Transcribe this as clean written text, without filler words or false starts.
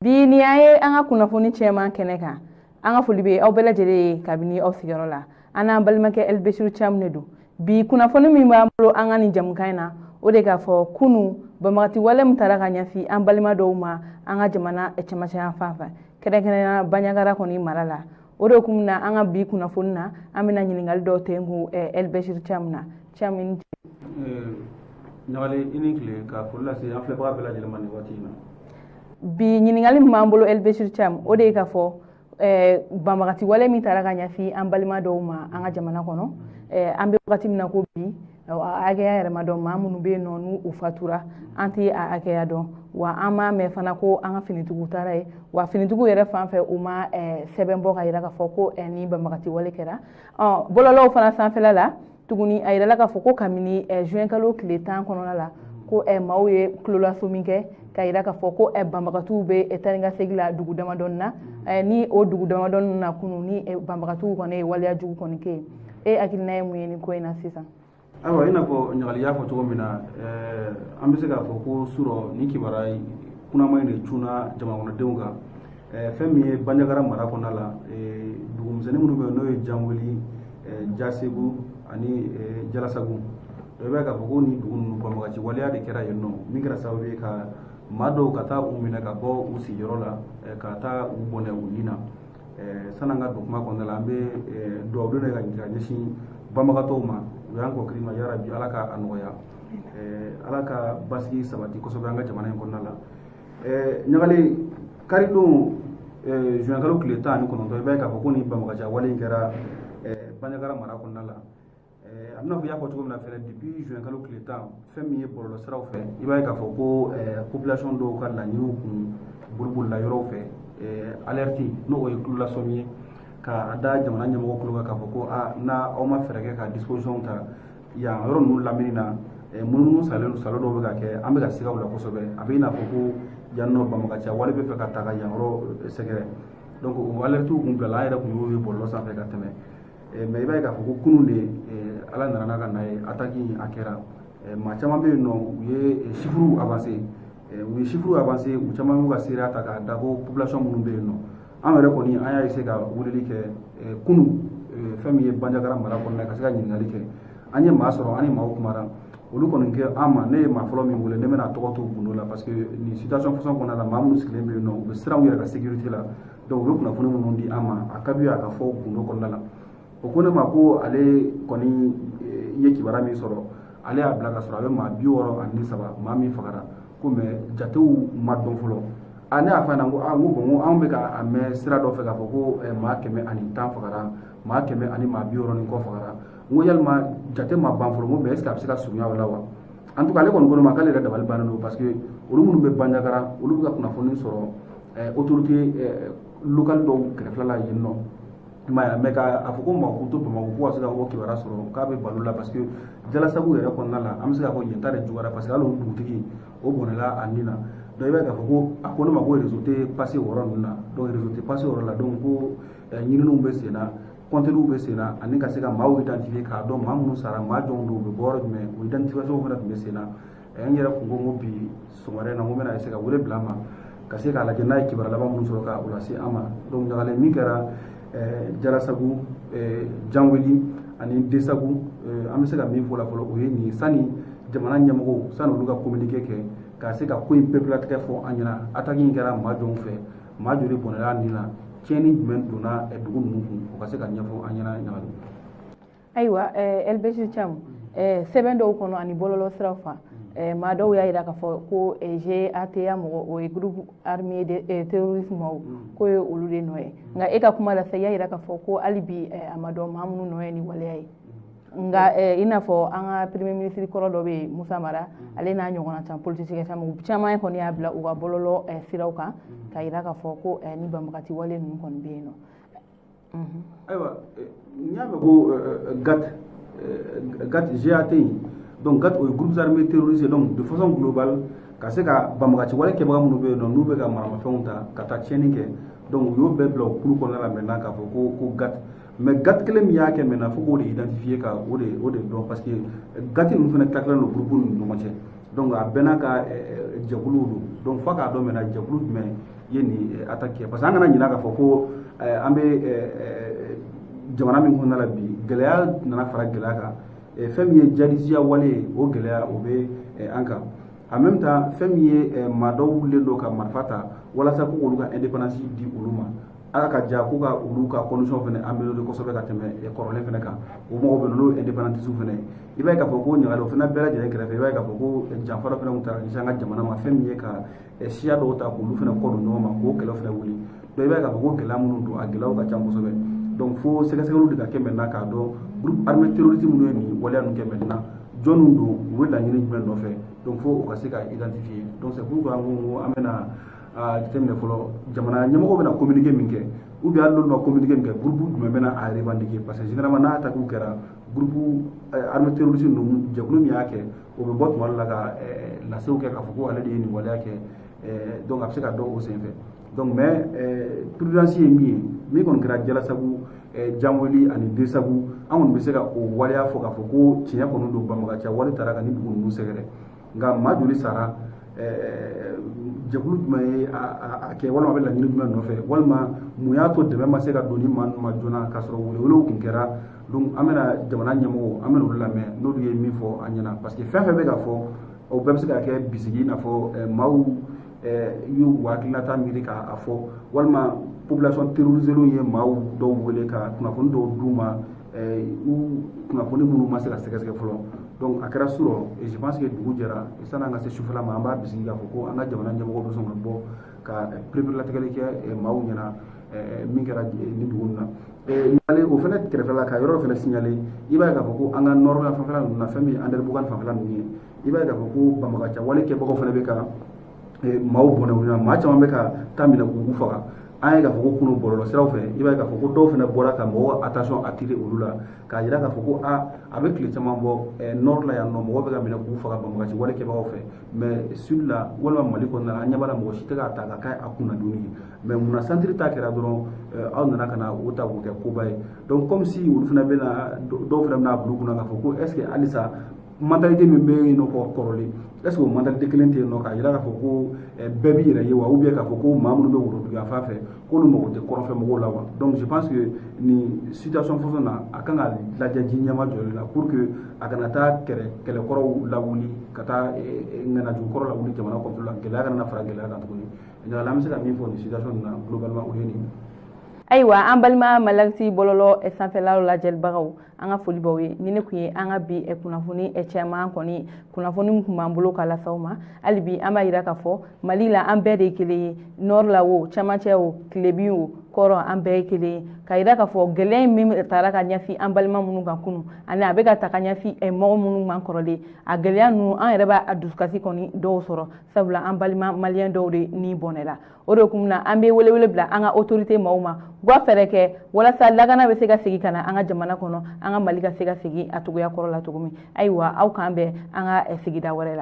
Bi ni an ye an ka kunnafoni cɛman kɛnɛ kan, an ka foli bɛ aw bɛɛ lajɛlen ye kabini aw sigiyɔrɔ la. An n'an balimakɛ Elbesiru Camu de don. Bi kunnafoni min b'an bolo an ka nin jamukan in na, o de k'a fɔ kunu banbagati wale min taara ka ɲɛsin an balima dɔw ma an ka jamana cɛmancɛ yan fan fɛ, kɛrɛnkɛrɛnnenya Banjagara kɔni mara la. O de kun na an ka bi kunnafoni na, an bɛna ɲininkali dɔw tɛnku Elbesiru Camu na. Camu, i ni ce. Ɲagali, i ni tile. Ka foli lase an filɛbaga bɛɛ lajɛlen ma nin waati in na. Bi ɲininkali min b'an bolo, Elbesiru Camu, o de ye k'a fɔ banbagati wale min taara ka ɲɛsin an balima dɔw ma an ka jamana kɔnɔ, an bɛ wagati min na ko bi, a hakɛya yɛrɛ ma dɔn. Maa minnu bɛ yen nɔ n'u u fatura, an tɛ a hakɛya dɔn. Wa an m'a mɛn fana ko an ka finitigiw taara yen. Wa finitigiw yɛrɛ fan fɛ, u ma sɛbɛn bɔ ka yira k'a fɔ ko ni banbagati wale kɛra. Bɔlɔlɔw fana sanfɛla la tuguni, a yirala k'a fɔ ko kabini juin kalo tile 10 kɔnɔna la, ko maaw ye tulolasomi kɛ ka yira k'a fɔ ko banbagatiw bɛ taa ni ka segin la dugu damadɔni na. Ni o dugu damadɔni na kunu, ni banbagatiw kɔni ye waleya jugu kɔni kɛ yen. E hakilina ye mun ye nin ko in na sisan? Ayiwa, i n'a fɔ Ɲagali y'a fɔ cogo min na, an bɛ se k'a fɔ ko surɔ ni kibaruya kunnama in de cunna jamanakɔnɔdenw kan. Fɛn min ye Banjagara mara kɔnɔna la, dugumisɛnnin minnu bɛ yen, n'o ye Janweli, Jasegu ani Jalasagu, i b'a ye k'a fɔ ko nin dugu ninnu, banbagaci waleya de kɛra yen nɔ, min kɛra sababu ye ka maa dɔw ka taa u minɛ ka bɔ u sigiyɔrɔ la, ka taa u bɔnɛ u ni na. San'an ka don kuma kɔnɔna la, an bɛ dugawu don ka ɲɛsin banbagatɔw ma. U y'an kɔ kiri ma, yarabi Ala ka a nɔgɔya, Ala ka basigi sabati kosɛbɛ an ka jamana in kɔnɔna la. Ɲagali, karidon juin kalo tile 19, i b'a ye k'a fɔ ko nin banbagaciya wale in kɛra Banjagara mara kɔnɔna la. A bɛna fɔ i y'a fɔ cogo min na fɛnɛ, depuis juin kalo tile 10, fɛn min ye bɔlɔlɔsiraw fɛ, i b'a ye k'a fɔ ko population dɔw ka laɲiniw kun bolibolila yɔrɔw fɛ, alerte, n'o o ye tulolasɔmi ye k'a da jamana ɲɛmɔgɔ tulo kan k'a fɔ ko a n'a aw ma fɛɛrɛ kɛ ka disposition ta yan yɔrɔ ninnu lamini na, munumunu salen salo dɔw bɛ ka kɛ, an bɛ ka siga u la kosɛbɛ. A bɛ i n'a fɔ ko yan nɔ banbagaciya wale bɛ fɛ ka ta ka yan yɔrɔ sɛgɛrɛ. Donc o alerte kun bilala, an yɛrɛ kun y'o ye bɔlɔlɔ sanfɛ ka tɛmɛ. Mais i b'a ye k'a fɔ ko kunun de, Ala nana n'a ka na ye, attaque in a kɛra. Maa caman bɛ yen nɔ, u ye chiffres avancé, u ye chiffres avancé, u caman y'u ka seereya ta k'a da ko population minnu bɛ yen nɔ. An yɛrɛ kɔni, an y'a essayer ka weleli kɛ kunun, fɛn min ye Banjagara mara kɔnɔna, ka se ka ɲininkali kɛ. An ye maa sɔrɔ, an ni maaw kumara, olu kɔni kɛ an ma. Ne ye maa fɔlɔ min wele, ne bɛna tɔgɔ to gundo la, parce que nin situation façon kɔnɔna la, maa minnu sigilen bɛ yen nɔ, u bɛ siran u yɛrɛ ka sécurité la. Donc u bɛ kunnafoni minnu di an ma, a ka d'u ye a ka fɔ gundo kɔnɔna la. O ko ne ma ko ale kɔni ye kibaruya min sɔrɔ, ale y'a bila ka sɔrɔ a bɛ maa 63, maa min fagara ko, mais jatew ma dɔn fɔlɔ. A ne y'a fɔ a ɲɛna ko aa, n ko bon, n ko anw bɛ ka a mɛn sira dɔ fɛ k'a fɔ ko maa 110 fagara, maa kɛmɛ ani maa bi wɔɔrɔ ni kɔ fagara. N ko yalima jate ma ban fɔlɔ? N ko mais est ce que a bɛ se ka surunya o la wa? En tout cas, ale kɔni ko ne ma k'ale yɛrɛ dabali bannen don, parce que olu minnu bɛ Banjagara, olu bɛ ka kunnafoni sɔrɔ autorité locale dɔw kɛrɛfɛla la yen nɔ, i m'a ye. Mais k'a fɔ ko maa k'u to Bamakɔ ko ka se ka o kibaruya sɔrɔ, k'a bɛ balo la, parce que Jalasagu yɛrɛ kɔnɔna la, an bɛ se k'a fɔ yen ta de juguyara, parce que hali o dugutigi o bɔnɛla a nin na. Donc i b'a ye k'a fɔ ko a ko ne ma ko réseau tɛ passer o yɔrɔ ninnu na. Donc réseau tɛ passer o yɔrɔ la. Donc ko ɲininiw bɛ sen na, compteliw bɛ sen na, ani ka se ka maaw identifier k'a dɔn maa minnu sara, maa jɔnw don, u bɛ bɔ yɔrɔ jumɛn, o identification fana tun bɛ sen na. N yɛrɛ kun ko n ko bi sɔgɔmada in na, n ko n bɛna essayer ka wele bila a ma ka se k'a lajɛ n'a ye kibaruya laban minnu sɔrɔ ka o lase an ma. Donc Ɲagalen, min kɛra Jalasagu, Janweli ani Desagu, an bɛ se ka min fɔ la fɔlɔ, o ye nin: sani jamana ɲɛmɔgɔw, sani olu ka communiqué kɛ ka se ka ko in pereperelatigɛ fɔ an ɲɛna, attaque in kɛra maa jɔnw fɛ, maa joli bɔnɛla nin na, tiɲɛni jumɛn donna dugu ninnu kun, o ka se ka ɲɛfɔ an ɲɛna, Ɲagali. Ayiwa, Elbesi Camu, sɛbɛn dɔw kɔnɔ ani bɔlɔlɔ siraw fan, maa dɔw y'a jira k'a fɔ ko GATA mɔgɔ, o ye groupe armé de terroriste maaw, k'o ye olu de nɔ ye. Nka e ka kuma la sisan, i y'a jira k'a fɔ ko hali bi a ma dɔn maa minnu nɔ ye ni waleya ye. Nka i n'a fɔ an ka premier ministre kɔrɔ dɔ bɛ yen, Musa Mara, ale n'a ɲɔgɔnna caman, politicien caman caman kɔni y'a bila u ka bɔlɔlɔ siraw kan ka jira k'a fɔ ko ni banbagati wale ninnu kɔni bɛ yen nɔ. Ayiwa, n'i y'a mɛn ko GAT, GAT, GAT in, donc GAT, o ye groupe armés terroristes. Donc de façon globale, ka se ka banbagaci wale kɛbaga minnu bɛ yen nɔ, n'u bɛ ka maramafɛnw ta ka taa tiɲɛni kɛ, donc u y'o bɛɛ bila o kulu kɔnɔna la maintenant k'a fɔ ko GAT. Mais GAT kelen min y'a kɛ maintenant, fo k'o de identifier, ka o de dɔn, parce que GAT ninnu fana tila tilalen don groupe ni ɲɔgɔn cɛ. Donc a bɛɛ n'a ka jɛkuluw don. Donc f'a k'a dɔn maintenant jɛkulu jumɛn ye nin attaque kɛ, parce que an kana ɲinɛ k'a fɔ ko an bɛ jamana min kɔnɔna la bi, gɛlɛya nana fara gɛlɛya kan. Fɛn min ye djihadisiya wale ye, o gɛlɛya o bɛ an kan. En même temps, fɛn min ye maa dɔw wulilen don ka marifa ta walasa ko olu ka indépendance di olu ma, ala ka ja k'u ka olu ka condition fana améliorer kosɛbɛ ka tɛmɛ kɔrɔlen fana kan, o mɔgɔw bɛ yen, n'o ye indépendantiste fana ye. I b'a ye k'a fɔ ko ɲagali o fana bɛɛ lajɛlen kɛrɛfɛ, i b'a ye k'a fɔ ko janfa dɔ fana tun taara ɲɛsin an ka jamana ma, fɛn min ye ka siya dɔw ta k'olu fana kɔ don ɲɔgɔn ma, k'o kɛlɛ fana wuli. Donc i b'a ye k'a fɔ ko gɛlɛya minnu don, a gɛlɛyaw ka ca kosɛbɛ. Donc fo sɛgɛsɛgɛliw de ka kɛ maintenant k'a dɔn groupe armé terroriste minnu ye nin waleya ninnu kɛ maintenant, jɔnniw don, u bɛ laɲini jumɛn nɔfɛ. Donc fo o ka se ka identifier. Donc c'est pourquoi an ko an bɛna a jateminɛ fɔlɔ, jamana ɲɛmɔgɔw bɛna communiqué min kɛ, ou bien hali n'olu ma communiqué min kɛ, groupe jumɛn bɛna a revendiquer, parce que généralement n'a attaque kɛra, groupe armé terroriste ninnu, jɛkulu min y'a kɛ, o bɛ bɔ tuma dɔ la ka lasew kɛ k'a fɔ ko ale de ye nin waleya kɛ. Donc a bɛ se ka dɔn o senfɛ. Donc mais prudence ye min ye, min kɔni kɛra Jalasagu, Janweli ani Desagu, an kɔni bɛ se ka o waleya fɔ k'a fɔ ko tiɲɛ kɔni don, banbagaciya wale taara ka ni dugu ninnu sɛgɛrɛ. Nka maa joli sara, jɛkulu jumɛn ye a kɛ, walima a bɛ laɲini jumɛn nɔfɛ, walima mun y'a to dɛmɛ ma se ka don ni maa ninnu ma joona k'a sɔrɔ welewelew tun kɛra? Donc an bɛna jamana ɲɛmɔgɔw, an bɛna olu lamɛn n'olu ye min fɔ an ɲɛna, parce que fɛn fɛn bɛ ka fɔ, o bɛɛ bɛ se ka kɛ bisigi, i n'a fɔ maaw y'u hakilinata miiri k'a fɔ, walima population terrorisée ye maaw dɔw wele ka kunnafoni dɔw d'u ma, u kunnafoni minnu ma se ka sɛgɛsɛgɛ fɔlɔ. Donc a kɛra surɔ et je pense que dugu jɛra, sanni an ka se sufɛla ma, an b'a bisigi k'a fɔ ko an ka jamana ɲɛmɔgɔw bɛ sɔn ka bɔ ka pereperelatigɛli kɛ maaw ɲɛna min kɛra nin dugu ninnu na. Ale o fana kɛrɛfɛla la, ka yɔrɔ dɔ fana signaler, i b'a ye k'a fɔ ko an ka nord fanfɛla ninnu na, fɛn min ye Anderamboukane fanfɛla ninnu ye, i b'a ye k'a fɔ ko banbagaciya wale kɛbagaw fana bɛ ka maaw bɔnɛ u na, maa caman bɛ ka taa minɛ k'u faga. An ye k'a fɔ ko kunun bɔlɔlɔ siraw fɛ, i b'a ye k'a fɔ ko dɔw fana bɔra ka mɔgɔw attention attirer olu la, k'a jira k'a fɔ ko a a bɛ tile caman bɔ, nord la yan nɔ, mɔgɔw bɛ ka minɛ k'u faga banbagaci wale kɛbagaw fɛ, mais sud la walima Mali kɔnɔna la, an ɲɛ b'a la mɔgɔ si tɛ k'a ta ka kɛ a kunna donni ye. Mais munna centre ta kɛra dɔrɔn, aw nana ka na o ta k'o kɛ koba ye? Donc comme si olu fana bɛna, dɔw fana bɛna bila u kunna k'a fɔ ko est ce que halisa mentalité min bɛ yen nɔ kɔrɔlen, est ce que o mentalité kelen tɛ yen nɔ, k'a jira k'a fɔ ko bɛɛ b'i yɛrɛ ye wa, ou bien k'a fɔ ko maa minnu bɛ worodugu fan fɛ, k'olu mago tɛ kɔrɔnfɛ mɔgɔw la wa? Donc je pense que nin situation fɔsɔn na, a kan ka lajɛ ji ɲɛma jɔli la pour que a kana taa kɛlɛ kɛlɛkɔrɔw lawuli, ka taa ŋanajugu kɔrɔ lawuli jamana kɔfɛ la, gɛlɛya kana na fara gɛlɛya kan tuguni. Ɲagali, an bɛ se ka min fɔ nin situation nin na globalement, o ye nin ye. Ayiwa, an balima Malakisi bɔlɔlɔ sanfɛlaw lajɛlibagaw, an ka foli b'aw ye. Ni ne tun ye an ka bi kunnafoni cɛman kɔni, kunnafoni min tun b'an bolo ka lase aw ma hali bi, an b'a yira k'a fɔ Mali la, an bɛɛ de ye kelen ye, nord la o, cɛmancɛ o, tilebin o, kɔrɔ, an bɛɛ ye kelen ye. Ka yira k'a fɔ gɛlɛya min taara ka ɲɛsin an balima minnu kan kunun, ani a bɛ ka ta ka ɲɛsin mɔgɔ minnu man kɔrɔlen, a gɛlɛya ninnu, an yɛrɛ b'a dusukasi kɔni dɔw sɔrɔ, sabula an balima maliyɛn dɔw de ni bɔnɛ la. O de kun na, an bɛ welewele bila an ka autorité maaw ma, u ka fɛɛrɛ kɛ walasa lakana bɛ se ka segin ka na an ka jamana kɔnɔ, an ka Mali ka se ka segin a cogoya kɔrɔ la cogo min. Ayiwa, aw k'an bɛn an ka sigida wɛrɛ la.